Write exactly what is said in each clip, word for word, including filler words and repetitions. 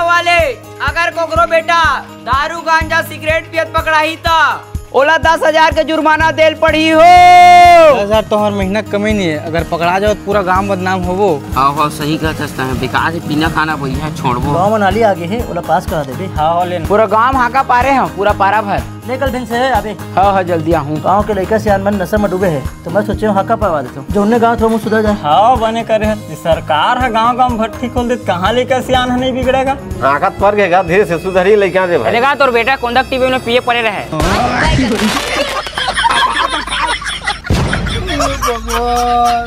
वाले, अगर कोकरो बेटा दारू, गांजा, सिगरेट पियत पकड़ाही त ओला दस हजार के जुर्माना देल पड़ही हो। दस हजार तो हर महीना कमी नहीं है, अगर पकड़ा जाओ तो पूरा गांव बदनाम होबो। हाँ, हाँ, सही कहत हस तैं, बेकार से पीना खाना भैया छोड़बो। गांव म नाली आगे हे, ओला पास करा देबे। हाँ, हाँ, लेना। पूरा गांव हाका पारे हम, पूरा पारा भर। ले कल दिन से हे आबे। हाँ, हाँ, जल्दी आहूँ। गांव के लइका सियान मन नशा म डूबे हे, तो मैं सोचे हूँ हाका पावा देता हूँ, जो उन्हें गांव थोड़ा मुँह सुधर जाए। हाँ, बने करे हे। सरकार ह गांव-गांव भट्ठी खोल देत, कहाँ लइका सियान ह नहीं बिगड़ेगा? आकत पर के गा, धीरे से सुधरी लइका रे भाई। अरे गा, तोर बेटा कोंदक टीवी में पिए पड़े रहे।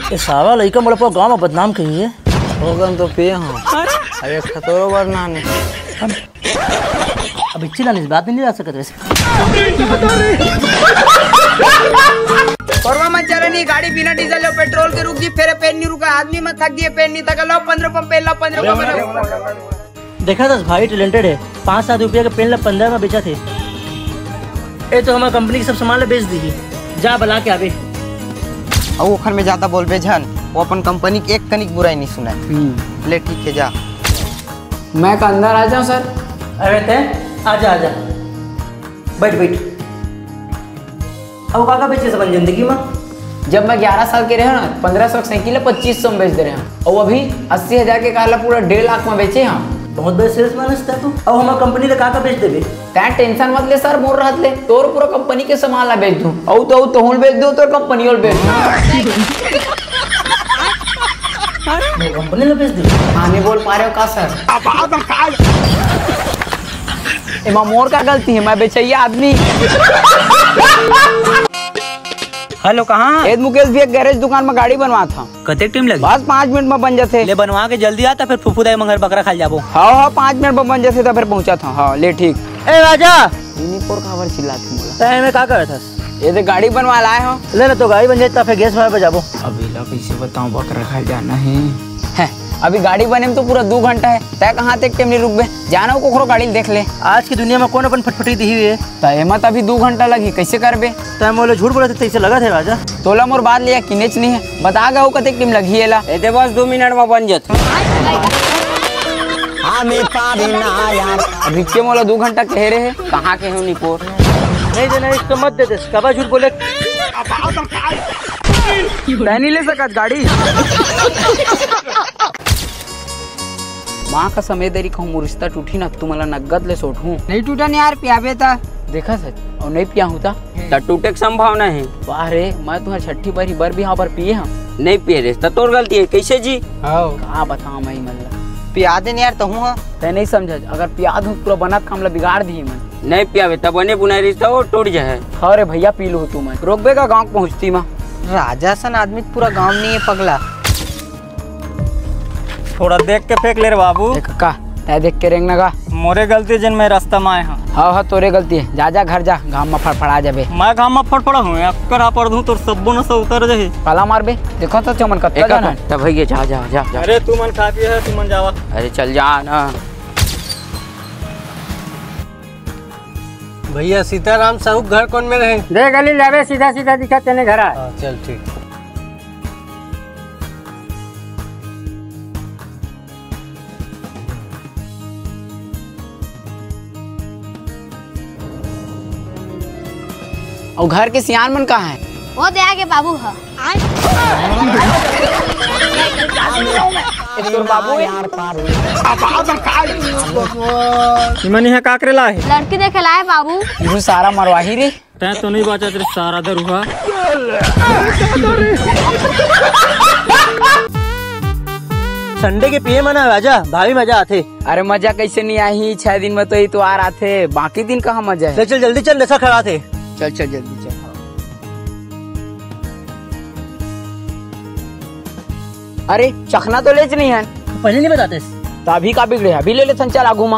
ए सावा लइका मोला पूरा गांव में बदनाम कही है। होगन तो पिए हूँ। अरे खतरो बदनाम है। अब इच्छी लाने से बात नहीं ला सकत वैसे। परवा मन चलनी गाड़ी बिना डीजल अउ पेट्रोल के रुक गी, फेर पेन नहीं रुका, आदमी मन थक दिए, पेन नहीं थका, लो पंद्रह पंप, लो पंद्रह पंप। देखा दस भाई टैलेंटेड है, पाँच सात रुपया के पेन ला पंद्रह में बेचा थे। ए तो हमार कंपनी के सब सामान ला बेच दी, जा बला के आबे। अउ ओखर में ज्यादा बोलबे झन, वो अपन कंपनी के एक कनिक बुराई नहीं सुनाए। ले ठीक है, जा। मैं का अंदर आ जाऊं सर? अरे ते आजा, आजा, बैठ, बैठ। अउ का का बेचे अपन जिंदगी में? जब मैं ग्यारह साल के रहे ना, पंद्रह सौ के साइकिल ला पच्चीस सौ में बेच दे रहे हैं, अउ अभी अस्सी हजार के कार ला पूरा डेढ़ लाख में बेचे हैं। बहुत बड़े सेल्समैन है तू। अउ हमार कंपनी ला का का बेच देबे? तैं टेंशन मत ले सर, मोर रहत ले तोर पूरा कंपनी के सामान ला बेच दूं। अउ तो अउ तोहूं बेच दूं, तोर कंपनी ला बेच दूं। मोर कंपनी ला बेच दे। हाँ, नहीं बोल पा रहे हो का सर? एमा मोर का गलती है, मैं बेचैया आदमी। हेलो, कहाँ? ए मुकेश भैया, गैरेज दुकान में गाड़ी बनवात हंव। कतेक टाइम लगही? बस पाँच मिनट में बन जाथे। ले बनवा के जल्दी आ, त फेर फूफू दाई मंगर बकरा खाए जाबो। हाँ, हाँ, पाँच मिनट में बन जाथे, त फेर पहुँचत हंव। हाँ, ले ठीक। ए राजा, इनी पोर काबर चिल्लात हे मोला? तैं एमे का करत हस? ये दे गाड़ी बनवा लाए हंव। ले ना, तो गाड़ी बन जाए, त फेर गैस वाले पे जाबो। अब एला कइसे बताऊं, बकरा खाए जाना हे। हैं, अभी गाड़ी बने में तो पूरा दू घंटा हे, तैं कहाँ तक टेमनी रुकबे? जाना हो कोखरो गाड़ी ल देख ले। आज की दुनिया में कौन अपन फटफटी दिही हुई है? त एमा त अभी दू घंटा लगही, कइसे करबे? तैं मोला झूठ बोलत हे, तइसे लगत हे राजा। तोला मोर बात ले यकीनेच नहीं है, बता गा हो कतेक टाइम लगही एला? ए दे बस दू मिनट में बन जथे। अभी के मोला दू घंटा कहे रहे, कहाँ के हो निपोर? नहीं देना, इसको मत दे दे, कबा झूठ बोले। तैं नहीं ले सकत गाड़ी। माँ का समे देरी कहूँ मोर रिश्ता टूटी ना, तुमला नगद ले सोट हूँ। नहीं टूटन यार, पियाबे ता। देखा सच, अउ नहीं पिया हूँ ता। त टूटे के संभावना हे। वाह रे, मैं तुम्हार छठी बारी बर बिहाव बर पिए हंव। नहीं पिए रे, त तोर गलती हे, कइसे जी? हाँ। का बताओ मैं मतलब। पिया दे न यार, तहूँ हा। तैं नहीं समझत, अगर पिया दूँ पूरा बनत काम ला बिगाड़ दिही मैं। नहीं पियाबे, त बने बुनाई रिश्ता वो टूट जाए। हाँ रे भैया, पी लूँ तू मैं। रोकबे का गाँव पहुँचती मैं। राजा सन आदमी पूरा गाँव नहीं है पगला। थोड़ा देख के फेंक ले रे बाबू। ए कका, तैं देख के रेंग ना गा। मोरे गलती जिन मैं रास्ता में आए हंव। हाँ, हाँ, तोरे गलती हे। जा, जा, घर जा, घाम में फड़फड़ा जाबे। मैं घाम में फड़फड़ा हूँ, अक्कर आ पड़ दूँ, तोर सब्बो नशा उतर जाही। पाला मारबे, देखो तो चमन कत्ता ए कका, जाना हे। तब भैया, जा, जा, जा, जा। अरे, तू मन खा पिए है, तू मन जावा। अरे, चल जा ना। भैया, सीताराम साहू घर कौन में रहे? दे गली लेबे, सीधा, सीधा दिखा तेने घर आ। हाँ, चल, ठीक। अउ घर के सियान मन कहाँ हे? वो दे आगे बाबू ह। ए, तोर बाबू हे? इमन इहाँ का करे ला हे? लड़की देखे ला हे बाबू। इहू सारा मरवाही रे। तैं तो नहीं बाचत रे सारा दरुहा। संडे के पिए मना राजा, भारी मजा आथे। अरे मजा कइसे नहीं आही, छह दिन में तो इतवार आथे, बाकी दिन कहाँ मजा हे? ले चल जल्दी चल, नशा खड़ा थे। चल चल जल्दी चल। अरे चखना तो लेच नहीं हे। पहले नहीं बताते। त अभी का बिगड़े हे, अभी ले लेथन, चल आगू मा।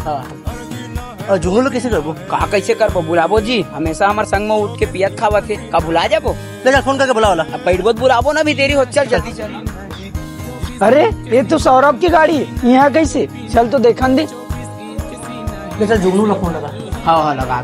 हाँ। अउ जुगनू ला कइसे करबो? का कइसे करबो? बुलाबो जी, हमेशा हमर संग में उठ के पियत खावत हे, का भुला जाबो? ले जा, फोन करके बुला ओला। अब बैठबो त बुलाबो ना, अभी देरी होत, चल जल्दी चल। अरे, ये तो सौरभ की गाड़ी, इहाँ कइसे? चल तो देखन दे। ले चल, जुगनू ला फोन लगा। हाँ, हाँ, लगा।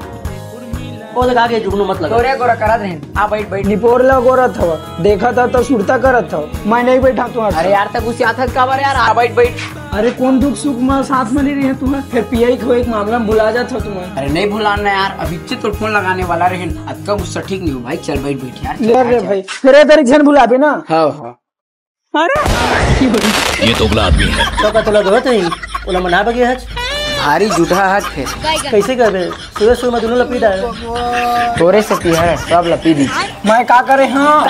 ओ लगा के जुगनू मत लगा। गोरे गोरा करत रहे। आ, बैठ, बैठ। निपोर ल गोरत हव, देखत हव त सुरता करत हव। मैं नहीं बैठा तुंहर अरे संग। यार, तक उसे आथत काबर यार? आ, बैठ, बैठ। अरे, कोन दुख सुख म साथ म नहीं रहे तुंहर, फिर पियई खोई के मामला म भुला जात हव तुंहर। अरे, नहीं भुलाना यार, अभी तो फोन लगाने वाला रहे, अतका गुस्सा ठीक नहीं हो भाई, चल बैठ, बैठ यार। ले रे भाई, फिर ए तरीक झन भुलाबे ना। हाँ, हाँ। अरे, ये दोगला आदमी है। तो का तोला दोहत नहीं, ओला मना बगे हच। भारी जुठा हाथ है। कैसे करबे? सुबह सुबह मैं दोनों लपी डाल। तोरे से की है, सब लपी दी। मैं का करे हाँ?